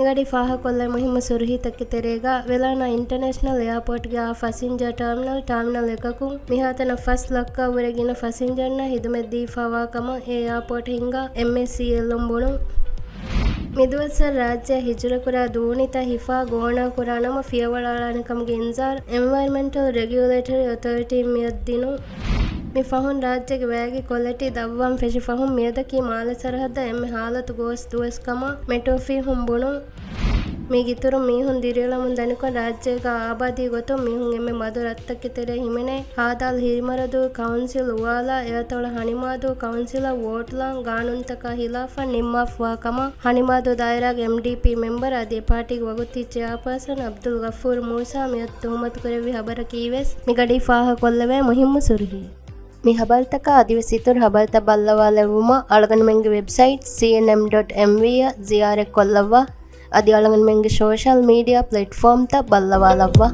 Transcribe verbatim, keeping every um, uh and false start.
މިގަޑީ ފާހަގަކޮށްލައި މުހިއްމު ސުރުހީތަކެއް ތެރޭގަ، ވެލާނާ އިންޓަރނޭޝަނަލް އެއާޕޯޓްގެ އާ ފަސިންޖާ ޓާމިނަލް، ޓާމިނަލް އެކަކުން މިހާތަނަށް ފަސް ލައްކައަށްވުރެ ގިނަ ފަސިންޖަރުންނަށް ހިދުމަތްދީފާވާ ކަމަށް އެ އެއާޕޯޓް ހިންގާ އެމްއޭސީއެލުން ބުނުން. މިދުވަސްވަރު ރާއްޖެއަށް ހިޖުރަކުރާ ދޫނިތައް ހިފާ ގޯނާކުރާ ނަމަ ފިޔަވަޅާލާނެ ކަމުގެ އިންޒާރު އެންވަޔަރމެންޓަލް ރެގިއުލޭޓަރީ އޮތޯރިޓީން މިއަދު ދިނުން. މި ފަހުން ރާއްޖޭގެ ވައިގެ ކޮލެޓީ ދަށްވާން ފެށި ފަހުން މިއަދަކީ މާލެ ސަރަހައްދަށް އެންމެ ހާލަތު ގޯސް ދުވަސް ކަމަށް މެޓްރޯފީހުން ބުނުން. މީގެ އިތުރުން މީހުން ދިރިއުޅެމުން ދަނިކޮށް ރާއްޖޭގަ އާބާދީ ގޮތުން މީހުން އެންމެ މަދު ރަށްތަކެއް ތެރޭ ހިމެނޭ. ހާދާލު ހިރިމަރަދޫ ކައުންސިލް އުވާލާ އެއަތޮޅަށް ހަނިމާދޫ ކައުންސިލަށް ވޯޓްލާން ގާނޫނުތަކާ ހިލާފަށް ނިންމާފަވާ ކަމަށް ހަނިމާދޫ ދާއިރާގެ އެމްޑީޕީ މެމްބަރ އަދި އެ ޕާޓީގެ ވަގުތީ ޗެއާޕާސަން އަބްދުލް ޣަފޫރު މޫސާ މިއަދު ތުހުމަތުކުރެއްވި ހަބަރަކީވެސް މިގަޑީ ފާހަގަކޮށްލެވޭ މުހިއްމު ސުރުހީ. މި ހަބަރުތަކާ އަދިވެސް އިތުރު ހަބަރުތައް ބައްލަވާލެއްވުމަށް އަޅުގަނޑުމެންގެ ވެބްސައިޓް ސީއެންއެމް ޑޮޓް އެމްވީ އަށް ޒިޔާރަތްކޮށްލައްވާ. އަދި އަޅުގަނޑުމެންގެ ސޯޝަލް މީޑިއާ ޕްލެޓްފޯމްތައް ބައްލަވާލައްވާ.